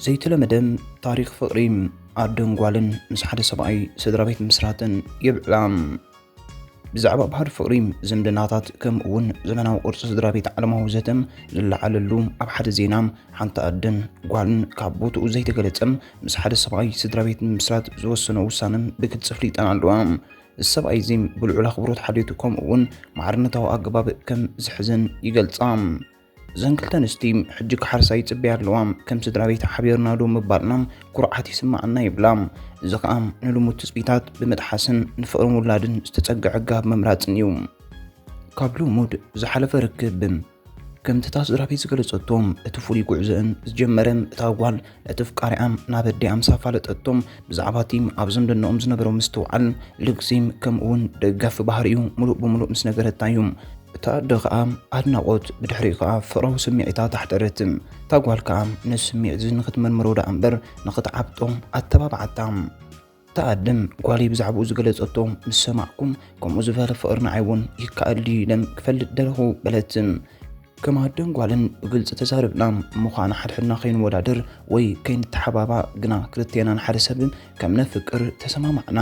ዘይተለመደ ታሪኽ ፍቕሪ ኣደን ጓልን ምስ ሓደ ሰብኣይ ስድራ ቤት ምስራተን የብዕላ። ብዛዕባ ባህሪ ፍቕሪ፣ ዝምድናታት፣ ከምኡ እውን ዘመናዊ ቅርጺ ስድራ ቤት ዓለማዊ ዘተ ዝለዓለሉ ኣብ ሓደ ዜና፣ ሓንቲ ኣደን ጓልን ካብ ቦትኡ ዘይተገለጸ ምስ ሓደ ሰብኣይ ስድራ ቤት ንምስራት ዝወሰኖ ውሳነ ብግልጺ ኣፍሊጠን ኣለዋ። እዚ ሰብኣይ እዚ ብልዑል ኣኽብሮት ሓልዮቱ ከምኡ እውን ማዕርነታዊ ኣገባብ ከም ዝሕዘን ይገልጻ። እዘን ክልተ ኣንስቲ ሕጂ ክሓርሳ ይጽበያ ኣለዋ። ከም ስድራ ቤት ሓቢርና ዶ ምባልና ኩርዓት ይስምዓና ይብላ። እዚ ኸኣ ንልሙድ ትጽቢታት ብምጥሓስን ንፍቕርን ውላድን ዝተጸግዐ ኣገባብ ምምራጽን እዩ። ካብ ልሙድ ዝሓለፈ ርክብ፣ ከምቲ እታ ስድራ ቤት ዝገለጸቶ፣ እቲ ፍሉይ ጉዕዞኣን ዝጀመረ እታ ጓል ነቲ ኣፍቃሪኣ ናብ ኣዲኣ ምስ ኣፋለጠቶ፣ ብዛዕባ እቲ ኣብ ዝምድናኦም ዝነበሮ ምስትውዓል፣ ልግሲ፣ ከምኡ እውን ደጋፊ ባህሪኡ ምሉእ ብምሉእ ምስ ነገረታ እዩ። እታ ኣደ ኸኣ ኣድናቖት፣ ብድሕሪኡ ኸኣ ፍቕራዊ ስምዒታት ኣሕደረት። እታ ጓል ከኣ ነዚ ስምዒት እዚ ንኽትመርምሮ ደኣ እምበር ንኽትዓብጦ ኣተባብዓታ። እታ ኣደ ጓለይ ብዛዕባኡ ዝገለጸቶ ምስ ሰማዕኩ፣ ከምኡ ዝበለ ፍቕሪ ንዓይ እውን ይከኣል ድዩ ኢለ ክፈልጥ ደለኹ በለት። ከም ኣደን ጓልን ብግልጺ ተዛረብና፣ እሞ ኸኣ ንሓድሕድና ከይንወዳደር ወይ ከይንተሓባባእ ግና ክልቴና ንሓደ ሰብ ከም ነፍቅር ተሰማማዕና።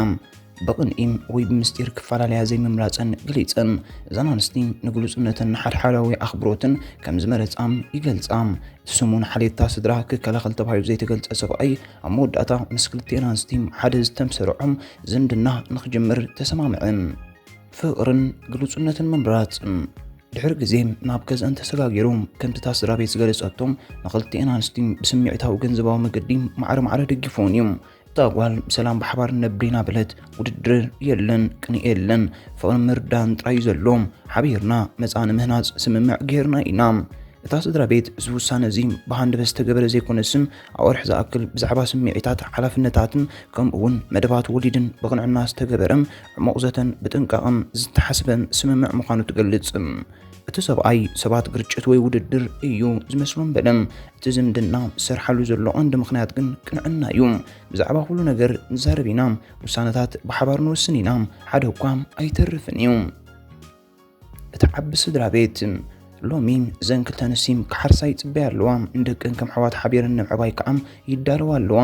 ብቕንኢ ወይ ብምስጢር ክፈላለያ ዘይምምራጸን ገሊጸን። እዘን ኣንስቲ ንግሉጽነትን ንሓድሓዳዊ ኣኽብሮትን ከም ዝመረጻ ይገልጻ። እቲ ስሙ ንሓልዮት እታ ስድራ ክከላኸል ተባሂሉ ዘይተገልጸ ሰብኣይ ኣብ መወዳእታ ምስ ክልቲኤን ኣንስቲ ሓደ ዝተምሰረዖም ዝምድና ንኽጅምር ተሰማምዐ። ፍቕርን ግሉጽነትን ምምራጽ። ድሕሪ ግዜ ናብ ገዝኣን ተሰጋጊሩ፣ ከምቲ እታ ስድራ ቤት ዝገለጸቶ፣ ንኽልቲኤን ኣንስቲ ብስምዒታዊ ገንዘባዊ መገዲ ማዕረ ማዕረ ደጊፍወን እዩ። እታ ጓል ብሰላም ብሓባር ንነብር ኢና በለት። ውድድር የለን፣ ቅንኢ የለን፣ ፍቕርን ምርዳእን ጥራይ እዩ ዘሎ። ሓቢርና መጻኢ ንምህናጽ ስምምዕ ጌርና ኢና። እታ ስድራ ቤት እዚ ውሳነ እዚ ብሃንደበት ዝተገበረ ዘይኮነስ፣ ኣዋርሕ ዝኣክል ብዛዕባ ስምዒታት፣ ሓላፍነታትን ከምኡ እውን መደባት ወሊድን ብቕንዕና ዝተገበረ ዕሙቕ ዘተን ብጥንቃቐን ዝተሓስበን ስምምዕ ምዃኑ ትገልጽ። እቲ ሰብኣይ ሰባት ግርጭት ወይ ውድድር እዩ ዝመስሎም በለ። እቲ ዝምድና ዝሰርሓሉ ዘሎ ቀንዲ ምኽንያት ግን ቅንዕና እዩ። ብዛዕባ ኩሉ ነገር ንዛረብ ኢና፣ ውሳነታት ብሓባር ንወስን ኢና፣ ሓደ እኳ ኣይተርፍን እዩ። እቲ ዓቢ ስድራ ቤት። ሎሚ እዘን ክልተ ኣንስቲ ክሓርሳ ይጽበያ ኣለዋ። ንደቀን ከም ኣሕዋት ሓቢረን ንምዕባይ ከኣ ይዳለዋ ኣለዋ።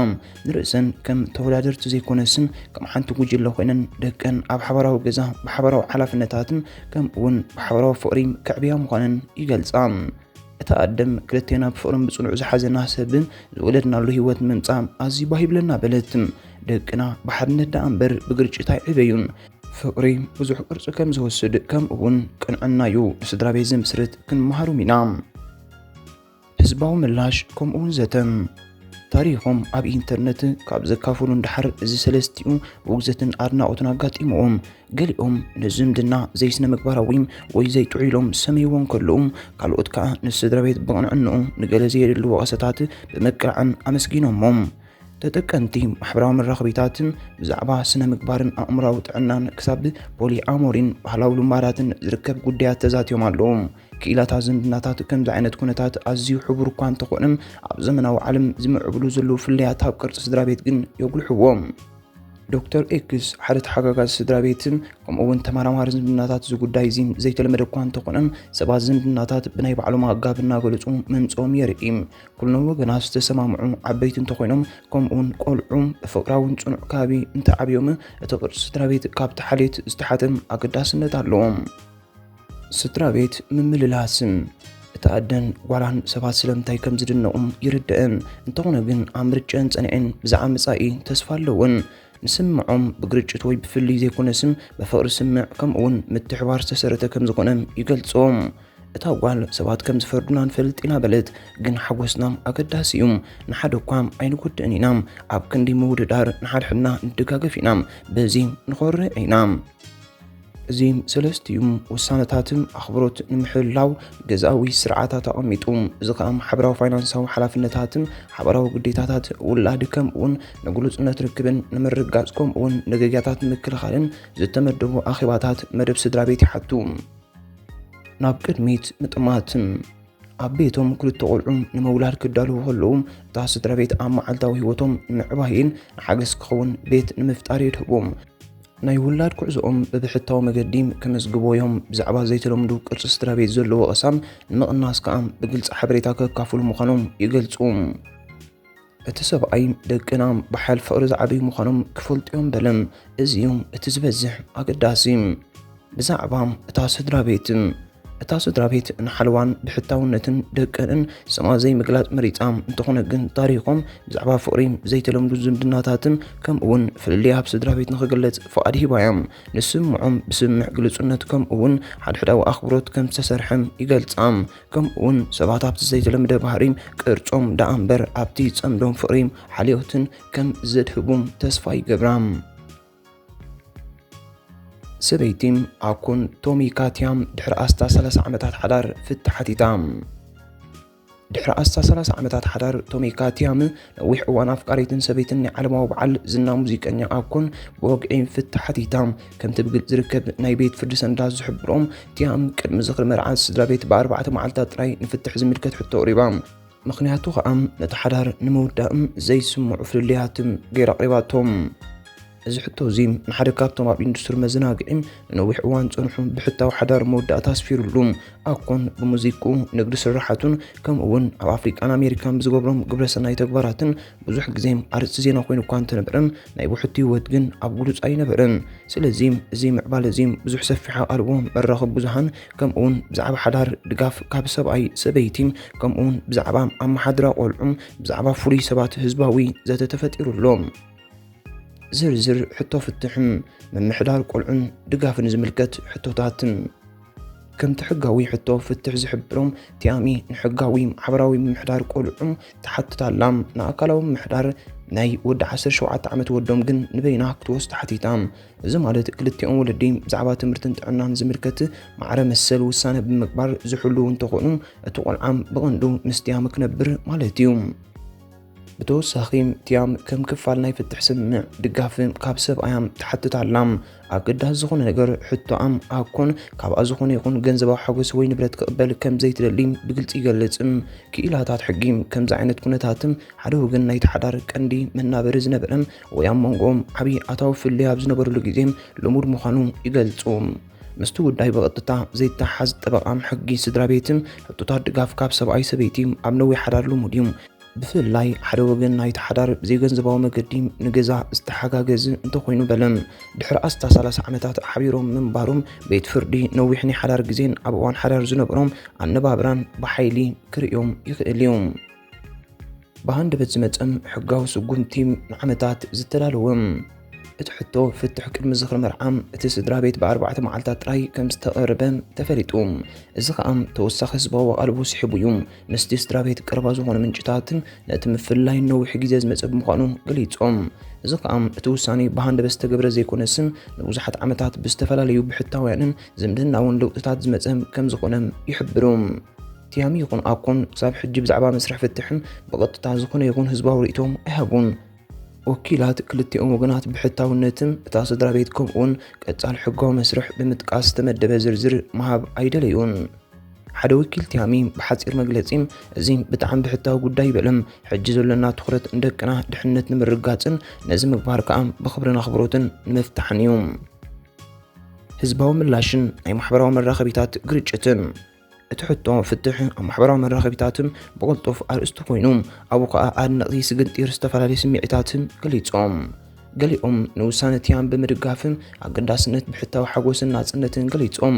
ንርእሰን ከም ተወዳደርቲ ዘይኮነስ፣ ከም ሓንቲ ጉጅለ ኮይነን ደቀን ኣብ ሓባራዊ ገዛ ብሓባራዊ ሓላፍነታትን ከምኡ እውን ብሓባራዊ ፍቕሪ ከዕብያ ምዃነን ይገልጻ። እታ ኣደ፣ ክልቴና ብፍቕርን ብጽኑዕ ዝሓዘና ሰብ ዝወለድናሉ ህይወት ንምምጻእ ኣዝዩ ባህ ይብለና በለት። ደቅና ብሓድነት ደኣ እምበር ብግርጭት ኣይዕበዩን። ፍቕሪ ብዙሕ ቅርጺ ከም ዝወስድ፣ ከምኡ እውን ቅንዕና እዩ ንስድራ ቤት ዝምስርት ክንመሃሮም ኢና። ህዝባዊ ምላሽ፣ ከምኡ እውን ዘተ። ታሪኾም ኣብ ኢንተርነት ካብ ዘካፍሉ ንደሓር፣ እዚ ሰለስቲኡ ውግዘትን ኣድናቖትን ኣጋጢምዎም። ገሊኦም ንዝምድና ዘይስነ ምግባራዊ ወይ ዘይጥዑይ ኢሎም ዝሰመይዎ እንከለዉ፣ ካልኦት ከኣ ንስድራ ቤት ብቕንዕንኡ ንገለ ዘየድሊ ወቐሰታት ብምቅላዕን ኣመስጊኖሞም። ተጠቀምቲ ማሕበራዊ መራኸቢታት ብዛዕባ ስነ ምግባርን ኣእምሮኣዊ ጥዕናን ክሳብ ፖሊኣሞሪን ባህላዊ ልማዳትን ዝርከብ ጉዳያት ተዛትዮም ኣለዉ። ክኢላታት ዝምድናታት ከምዚ ዓይነት ኩነታት ኣዝዩ ሕቡር እኳ እንተኾነ፣ ኣብ ዘመናዊ ዓለም ዝምዕብሉ ዘለዉ ፍልልያት ኣብ ቅርጺ ስድራ ቤት ግን የጉልሕዎ። ዶክተር ኤክስ፣ ሓደ ተሓጋጋዚ ስድራ ቤት ከምኡ እውን ተመራማሪ ዝምድናታት፣ እዚ ጉዳይ እዚ ዘይተለመደ እኳ እንተኾነ፣ ሰባት ዝምድናታት ብናይ ባዕሎም ኣገባብ እናገለጹ ምምጽኦም የርኢ። ኩሎም ወገናት ዝተሰማምዑ ዓበይቲ እንተኾይኖም፣ ከምኡ እውን ቆልዑ ብፍቕራውን ጽኑዕ ከባቢ እንተዓብዮም፣ እቲ ቅርጺ ስድራ ቤት ካብቲ ሓልዮት ዝተሓተ ኣገዳስነት ኣለዎ። ስድራ ቤት ምምልላስ። እታ ኣደን ጓላን ሰባት ስለምንታይ ከም ዝድነቑ ይርድእን፣ እንተኾነ ግን ኣብ ምርጭአን ጸኒዐን ብዛዕባ መጻኢ ተስፋ ኣለወን። ንስምዖም ብግርጭት ወይ ብፍልልይ ዘይኮነስ፣ ብፍቕሪ ስምዕ ከምኡ እውን ምትሕባር ዝተሰረተ ከም ዝኾነ ይገልጽዎ። እታ ጓል፣ ሰባት ከም ዝፈርዱና ንፈልጥ ኢና በለት፣ ግን ሓጎስና ኣገዳሲ እዩ። ንሓደ እኳ ኣይንጎድእን ኢና። ኣብ ክንዲ ምውድዳር ንሓድሕድና ንደጋገፍ ኢና። በዚ ንኾርዕ ኢና። እዚ ሰለስቲኡ ውሳነታት ኣኽብሮት ንምሕላው ገዛዊ ስርዓታት ኣቐሚጡ። እዚ ኸኣ ማሕበራዊ ፋይናንሳዊ ሓላፍነታትን ሓባራዊ ግዴታታት ውላድ፣ ከምኡውን ንግሉጽነት ርክብን ንምርግጋጽ፣ ከምኡውን ንጌጋታት ንምክልኻልን ዝተመደቡ ኣኼባታት መደብ ስድራ ቤት ይሓቱ። ናብ ቅድሚት ምጥማት። ኣብ ቤቶም ክልተ ቆልዑ ንምውላድ ክዳለዉ ከለዉ፣ እታ ስድራ ቤት ኣብ መዓልታዊ ህይወቶም ንምዕባይን ንሓገዝ ክኸውን ቤት ንምፍጣር የድህቦም። ናይ ውላድ ጉዕዞኦም ብብሕታዊ መገዲ ክምዝግቦ እዮም። ብዛዕባ ዘይተለምዱ ቅርጺ ስድራ ቤት ዘለዎ ወቐሳ ንምቕናስ ከኣ ብግልጺ ሓበሬታ ከካፍሉ ምዃኖም ይገልጹ። እቲ ሰብኣይ ደቅና ብሓይል ፍቕሪ ዝዓበዩ ምዃኖም ክፈልጡ እዮም በለ። እዚ እዩ እቲ ዝበዝሕ ኣገዳሲ። ብዛዕባ እታ ስድራ ቤት። እታ ስድራ ቤት ንሓልዋን ብሕታውነትን ደቀንን ስማ ዘይምግላጽ መሪጻ። እንተኾነ ግን ታሪኾም ብዛዕባ ፍቕሪ፣ ዘይተለምዱ ዝምድናታትን ከምኡውን ፍልልይ ኣብ ስድራ ቤት ንኽግለጽ ፍቓድ ሂባ እያ። ንስምዖም ብስምምዕ ግልጹነት ከምኡውን ሓድሕዳዊ ኣኽብሮት ከም ዝተሰርሐም ይገልጻ። ከምኡውን ሰባት ኣብቲ ዘይተለምደ ባህሪ ቅርጾም ደኣ እምበር ኣብቲ ጸምዶም ፍቕሪ ሓልዮትን ከም ዘድህቡም ተስፋ ይገብራ። ሰበይቲ ኣኮን ቶሚ ካቲያም ድሕሪ ኣስታ ሰላሳ ዓመታት ሓዳር ፍትሕ ሓቲታ። ድሕሪ ኣስታ ሰላሳ ዓመታት ሓዳር ቶሚ ካቲያም ነዊሕ እዋን ኣፍቃሪትን ሰበይትን ናይ ዓለማዊ በዓል ዝና ሙዚቀኛ ኣኮን ብወግዒ ፍትሕ ሓቲታ። ከምቲ ብግልጺ ዝርከብ ናይ ቤት ፍርዲ ሰነዳት ዝሕብሮም፣ ቲያም ቅድሚ ዝኽሪ መርዓ ስድራ ቤት ብኣርባዕተ መዓልታት ጥራይ ንፍትሕ ዝምልከት ሕቶ ኣቕሪባ። ምኽንያቱ ኸኣ ነቲ ሓዳር ንምውዳእ ዘይስምዑ ፍልልያት ገይራ ኣቕሪባቶም። እዚ ሕቶ እዚ ንሓደ ካብቶም ኣብ ኢንዱስትሪ መዘናግዒ ንነዊሕ እዋን ጸንሑ ብሕታዊ ሓዳር መወዳእታ ኣስፊሩሉ። ኣኮን ብሙዚቅኡ፣ ንግዲ ስራሓቱን ከምኡ እውን ኣብ ኣፍሪቃን ኣሜሪካን ብዝገብሮም ግብረሰናይ ተግባራትን ብዙሕ ግዜ ኣርእስቲ ዜና ኮይኑ እኳ እንተነበረ፣ ናይ ብሕቱ ህይወት ግን ኣብ ግሉጽ ኣይነበረን። ስለዚ እዚ ምዕባለ እዚ ብዙሕ ሰፊሕ ኣቓልቦ መራኸቢ ብዙሃን ከምኡውን ብዛዕባ ሓዳር ድጋፍ ካብ ሰብኣይ ሰበይቲ ከምኡውን ብዛዕባ ኣመሓድራ ቆልዑ ብዛዕባ ፍሉይ ሰባት ህዝባዊ ዘተ ተፈጢሩ ኣሎ። ዝርዝር ሕቶ ፍትሕን ምምሕዳር ቆልዑን ድጋፍን ዝምልከት ሕቶታት። ከምቲ ሕጋዊ ሕቶ ፍትሕ ዝሕብሮም ቲያሚ ንሕጋዊ ማሕበራዊ ምምሕዳር ቆልዑ ትሓትት ኣላ። ንኣካላዊ ምምሕዳር ናይ ወዲ ዓሰርተ ሸውዓተ ዓመት ወዶም ግን ንበይና ክትወስድ ሓቲታ። እዚ ማለት ክልቲኦም ወለዲ ብዛዕባ ትምህርትን ጥዕናን ዝምልከት ማዕረ መሰል ውሳነ ብምግባር ዝሕልዉ እንተኾኑ እቲ ቆልዓ ብቐንዱ ምስ ቲያሚ ክነብር ማለት እዩ። ብተወሳኺ ቲያም ከም ክፋል ናይ ፍትሕ ስምምዕ ድጋፍ ካብ ሰብኣያ ትሓትት ኣላ። ኣገዳሲ ዝኾነ ነገር ሕቶኣም ኣኮን ካብኣ ዝኾነ ይኹን ገንዘባዊ ሓጎስ ወይ ንብረት ክቕበል ከም ዘይትደሊ ብግልጺ ይገልጽ። ክኢላታት ሕጊ ከምዚ ዓይነት ኩነታት ሓደ ወገን ናይቲ ሓዳር ቀንዲ መናበሪ ዝነበረ ወይ ኣብ መንጎኦም ዓቢ ኣታዊ ፍልልይ ኣብ ዝነበረሉ ግዜ ልሙድ ምዃኑ ይገልጹ። ምስቲ ጉዳይ ብቐጥታ ዘይተሓዝ ጠበቓ ሕጊ ስድራ ቤት ሕቶታት ድጋፍ ካብ ሰብኣይ ሰበይቲ ኣብ ነዊሕ ሓዳር ልሙድ እዩ። ብፍላይ ሓደ ወገን ናይቲ ሓዳር ብዘይገንዘባዊ መገዲ ንገዛ ዝተሓጋገዝ እንተኾይኑ በለ። ድሕሪ ኣስታ ሰላሳ ዓመታት ሓቢሮም ምንባሮም ቤት ፍርዲ ነዊሕ ናይ ሓዳር ግዜን ኣብ እዋን ሓዳር ዝነበሮም ኣነባብራን ብሓይሊ ክርእዮም ይኽእል እዩ። ብሃንደበት ዝመጸም ሕጋዊ ስጉምቲ ንዓመታት ዝተዳለወ። እቲ ሕቶ ፍትሕ ቅድሚ ዝኽሪ መርዓ እቲ ስድራ ቤት ብኣርባዕተ መዓልታት ጥራይ ከም ዝተቐረበ ተፈሊጡ። እዚ ኸኣ ተወሳኺ ህዝባዊ ኣቓልቦ ስሒቡ እዩ። ምስቲ ስድራ ቤት ቀረባ ዝኾኑ ምንጭታት ነቲ ምፍልላይ ነዊሕ ግዜ ዝመጸ ብምዃኑ ገሊጾም። እዚ ኸኣ እቲ ውሳኔ ብሃንደበት ዝተገብረ ዘይኮነስ ንብዙሓት ዓመታት ብዝተፈላለዩ ብሕታውያንን ዝምድናውን ለውጥታት ዝመጸ ከም ዝኾነ ይሕብሩ። ቲያሚ ይኹን ኣኮን ክሳብ ሕጂ ብዛዕባ መስርሕ ፍትሕን ብቐጥታ ዝኾነ ይኹን ህዝባዊ ርእይቶ ኣይሃቡን። ወኪላት ክልቲኦም ወገናት ብሕታውነትን እታ ስድራ ቤት ከምኡውን ቀጻል ሕጋዊ መስርሕ ብምጥቃስ ዝተመደበ ዝርዝር ምሃብ ኣይደለዩን። ሓደ ወኪል ቲያሚ ብሓጺር መግለጺ፣ "እዚ ብጣዕሚ ብሕታዊ ጉዳይ" በለ። "ሕጂ ዘሎና ትኹረት ንደቅና ድሕነት ንምርግጋጽን ነዚ ምግባር ከኣ ብኽብርን ኣኽብሮትን ንምፍታሕን እዩ።" ህዝባዊ ምላሽን ናይ ማሕበራዊ መራኸቢታት ግርጭትን። እቲ ሕቶ ፍትሕ ኣብ ማሕበራዊ መራኸቢታትን ብቕልጡፍ ኣርእስቲ ኮይኑ፣ ኣብኡ ከኣ ኣድነቕቲ ስግንጢር ዝተፈላለዩ ስምዒታትን ገሊጾም። ገሊኦም ንውሳነ ቲያም ብምድጋፍን ኣገዳስነት ብሕታዊ ሓጎስን ናጽነትን ገሊጾም።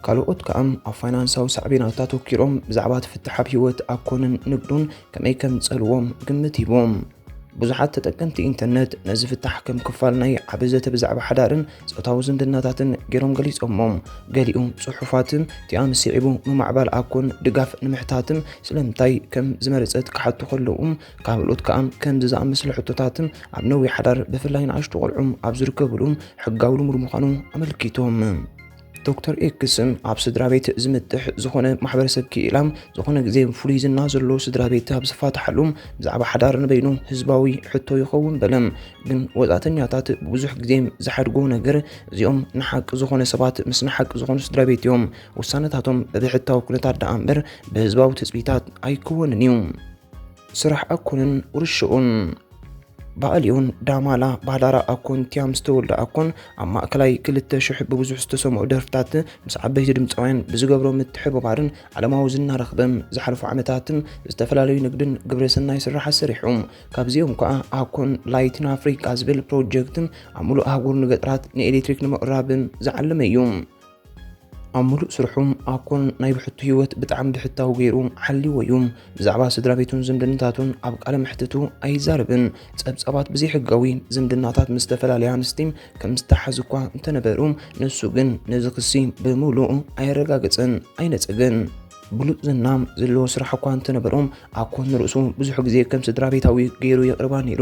ካልኦት ከኣ ኣብ ፋይናንሳዊ ሳዕቤናት ኣተኲሮም ብዛዕባ እቲ ፍትሕ ኣብ ህይወት ኣኮንን ንግዱን ከመይ ከም ዝጸልዎም ግምት ሂቦም። ብዙሓት ተጠቀምቲ ኢንተርነት ነዚ ፍታሕ ከም ክፋል ናይ ዓቢ ዘተ ብዛዕባ ሓዳርን ጾታዊ ዝምድናታትን ገይሮም ገሊጾሞ። ገሊኡ ጽሑፋትን ቲያም ስዒቡ ምማዕባል ኣኮን ድጋፍ ንምሕታትን ስለምንታይ ከም ዝመረጸት ክሓቱ ከለዉ፣ ካልኦት ከኣ ከምዚ ዝኣመሰለ ሕቶታትን ኣብ ነዊሕ ሓዳር ብፍላይ ንኣሽቱ ቆልዑ ኣብ ዝርከብሉ ሕጋዊ ልሙድ ምዃኑ ኣመልኪቶም። ዶክተር ኤክስ ኣብ ስድራ ቤት ዝምጥሕ ዝኾነ ማሕበረሰብ ክኢላ፣ ዝኾነ ግዜ ፍሉይ ዝና ዘለዎ ስድራ ቤት ኣብ ዝፋታሓሉ ብዛዕባ ሓዳር ንበይኑ ህዝባዊ ሕቶ ይኸውን በለ። ግን ወጻእተኛታት ብዙሕ ግዜ ዝሓድጎ ነገር እዚኦም ንሓቂ ዝኾነ ሰባት ምስ ንሓቂ ዝኾኑ ስድራ ቤት እዮም። ውሳነታቶም ብብሕታዊ ኩነታት ደኣ እምበር ብህዝባዊ ትጽቢታት ኣይክወንን እዩ። ስራሕ ኣኮንን ውርሽኡን። ባዕሊውን ዳማላ ባዳራ ኣኮን ቲያም ዝተወልደ ኣኮን ኣብ ማእከላይ ክልተ ሽሕ ብብዙሕ ዝተሰምዑ ደርፍታት ምስ ዓበይቲ ድምፃውያን ብዝገብሮ ምትሕብባርን ዓለማዊ ዝና ረኽበም ዝሓለፉ ዓመታትን ዝተፈላለዩ ንግድን ግብረሰናይ ስራሓት ሰሪሑ። ካብዚኦም ከዓ ኣኮን ላይትን ኣፍሪካ ዝብል ፕሮጀክትን ኣብ ሙሉእ ኣህጉር ንገጠራት ንኤሌክትሪክ ንምቕራብን ዝዓለመ እዩ። ኣብ ሙሉእ ስርሑ ኣኮን ናይ ብሕቱ ህይወት ብጣዕሚ ብሕታዊ ገይሩ ሓልዎ እዩ። ብዛዕባ ስድራ ቤቱን ዝምድናታቱን ኣብ ቃለ መሕትቱ ኣይዛረብን። ጸብጻባት ብዘይሕጋዊ ዝምድናታት ምስ ዝተፈላለያ ኣንስቲ ከም ዝተሓዝ እኳ እንተነበሩ፣ ንሱ ግን ነዚ ክሲ ብምሉእ ኣየረጋገጸን ኣይነጸገን። ብሉጽ ዝና ዘለዎ ስራሕ እኳ እንተነበሮም፣ ኣኮን ንርእሱ ብዙሕ ግዜ ከም ስድራ ቤታዊ ገይሩ የቕርባ ነይሩ።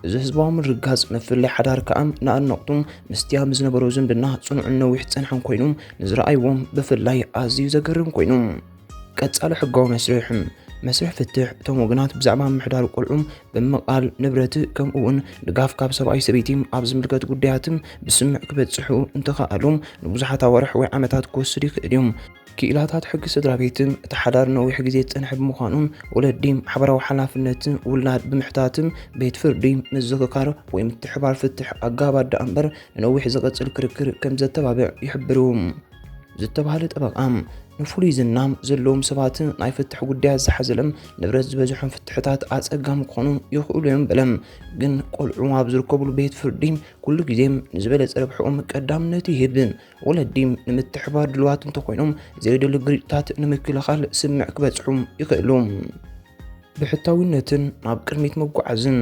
እዚ ህዝባዊ ምርግጋጽ ምፍልላይ ሓዳር ከኣ ንኣድነቕቱ ምስቲያ ብዝነበሮ ዝምድና ጽኑዕን ነዊሕ ጸንሐን ኮይኑ ንዝረኣይዎም ብፍላይ ኣዝዩ ዘገርም ኮይኑ። ቀጻሊ ሕጋዊ መስርሕ መስርሕ ፍትሕ እቶም ወገናት ብዛዕባ ምምሕዳር ቆልዑ ብምቓል ንብረት ከምኡ እውን ድጋፍ ካብ ሰብኣይ ሰበይቲ ኣብ ዝምልከት ጉዳያት ብስምምዕ ክበጽሑ እንተኸኣሉ ንብዙሓት ኣዋርሕ ወይ ዓመታት ክወስድ ይኽእል እዩ። ክኢላታት ሕጊ ስድራ ቤት እቲ ሓዳር ነዊሕ ግዜ ዝጸንሐ ብምዃኑ ወለዲ ማሕበራዊ ሓላፍነት ውላድ ብምሕታት ቤት ፍርዲ ምዝኽካር ወይ ምትሕባር ፍትሕ ኣጋባብ ደኣ እምበር ንነዊሕ ዝቐጽል ክርክር ከም ዘተባብዕ ይሕብሩ። ዝተባህለ ጠበቓ ንፍሉይ ዝና ዘለዎም ሰባት ናይ ፍትሕ ጉዳያት ዝሓዘለም ንብረት ዝበዝሖም ፍትሕታት ኣጸጋሚ ክኾኑ ይኽእሉ እዮም በለ። ግን ቆልዑ ኣብ ዝርከብሉ ቤት ፍርዲ ኩሉ ግዜ ንዝበለጸ ረብሕኦም ቀዳምነት ይህብ። ወለዲ ንምትሕባር ድልዋት እንተኾይኖም ዘይደሊ ግርጭታት ንምክልኻል ስምምዕ ክበጽሑ ይኽእሉ። ብሕታዊነትን ናብ ቅድሚት ምጉዓዝን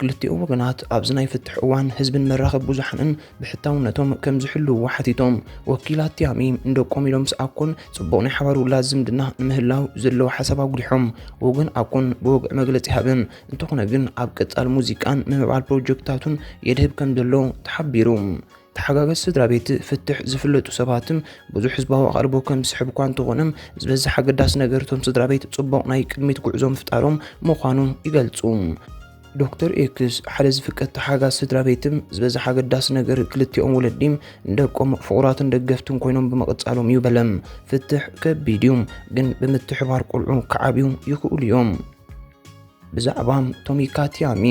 ክልቲኦም ወገናት ኣብዚ ናይ ፍትሕ እዋን ህዝብን መራኸቢ ብዙሓንን ብሕታውነቶም ከም ዝሕልውዎ ሓቲቶም። ወኪላት ቲያሚ ንደቆም ኢሎም ምስ ኣኮን ጽቡቕ ናይ ሓባር ውላድ ዝምድና ንምህላው ዘለዎ ሓሳብ ኣጉሊሖም። ወገን ኣኮን ብወግዒ መግለጺ ሃበን። እንተኾነ ግን ኣብ ቀጻሊ ሙዚቃን ምምዕባል ፕሮጀክታቱን የድህብ ከም ዘሎ ተሓቢሩ። ተሓጋገዝ ስድራ ቤት ፍትሕ ዝፍለጡ ሰባትም ብዙሕ ህዝባዊ ኣቓልቦ ከም ዝስሕብ እኳ እንተኾነ፣ ዝበዝሕ ኣገዳሲ ነገር እቶም ስድራ ቤት ጽቡቕ ናይ ቅድሚት ጉዕዞ ምፍጣሮም ምዃኑ ይገልጹ። ዶክተር ኤክስ ሓደ ዝፍቀድ ተሓጋዝ ስድራ ቤትም ዝበዝሕ ኣገዳሲ ነገር ክልቲኦም ወለዲም ንደቆም ፍቑራትን ደገፍትን ኮይኖም ብምቕጻሎም እዩ በለም። ፍትሕ ከቢድ እዩ፣ ግን ብምትሕባር ቆልዑ ክዓብዩ ይኽእሉ እዮም። ብዛዕባ ቶሚካ ቲያሚ።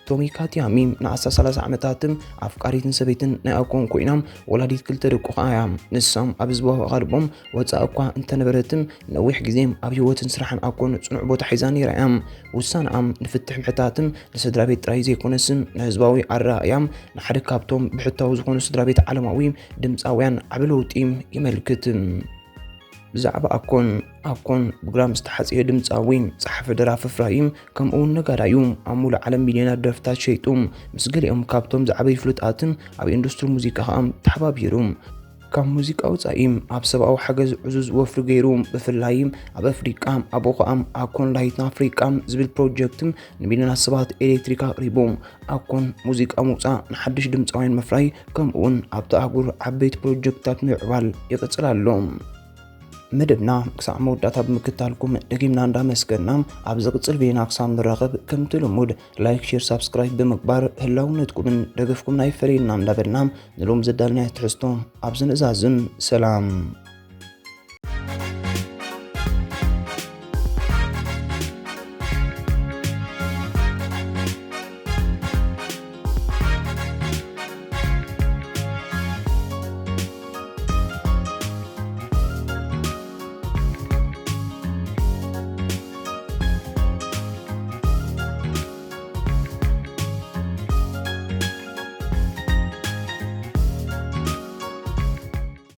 ቶሚካ ቲያሚ ንኣስታት ሰላሳ ዓመታትን ኣፍቃሪትን ሰበይትን ናይ ኣኮን ኮይና ወላዲት ክልተ ደቁ ከኣ እያ። ንሳም ኣብ ህዝባዊ ኣቓልቦም ወጻኢ እኳ እንተነበረትን ነዊሕ ግዜ ኣብ ህይወትን ስራሕን ኣኮን ጽኑዕ ቦታ ሒዛ ነይራ እያ። ውሳነኣም ንፍትሕ ምሕታትን ንስድራ ቤት ጥራይ ዘይኮነስን ንህዝባዊ ኣረኣእያ ንሓደ ካብቶም ብሕታዊ ዝኾኑ ስድራ ቤት ዓለማዊ ድምጻውያን ዓቢ ለውጢ የመልክት። ብዛዕባ ኣኮን። ኣኮን ብግራም ዝተሓጽየ ድምጻዊ፣ ጸሓፊ ደራፊ ፍራይም ከምኡ እውን ነጋዳዩ ኣብ ሙሉእ ዓለም ሚልዮናት ደርፍታት ሸይጡ ምስ ገሊኦም ካብቶም ዝዓበዩ ፍሉጣትን ኣብ ኢንዱስትሪ ሙዚቃ ከኣ ተሓባቢሩ። ካብ ሙዚቃ ወጻኢ ኣብ ሰብኣዊ ሓገዝ ዕዙዝ ወፍሪ ገይሩ፣ ብፍላይ ኣብ ኣፍሪቃ ኣብኡ ከኣ ኣኮን ላይት ንኣፍሪቃ ዝብል ፕሮጀክት ንሚልዮናት ሰባት ኤሌክትሪክ ኣቕሪቡ። ኣኮን ሙዚቃ ምውጻእ፣ ንሓድሽ ድምጻውያን ምፍራይ ከምኡ እውን ኣብቲ ኣህጉር ዓበይቲ ፕሮጀክትታት ምምዕባል ይቕጽል ኣሎ። መደብና ክሳዕ መወዳእታ ብምክታልኩም ደጊምና እንዳመስገና፣ ኣብ ዝቕጽል ቪድዮና ክሳብ ንራኸብ ከምቲ ልሙድ ላይክ፣ ሼር፣ ሳብስክራይብ ብምግባር ህላውነትኩምን ደገፍኩምን ኣይፈለየና እንዳበልና ንሎም ዘዳልናዮ ትሕዝቶ ኣብዚ ንእዛዝም። ሰላም።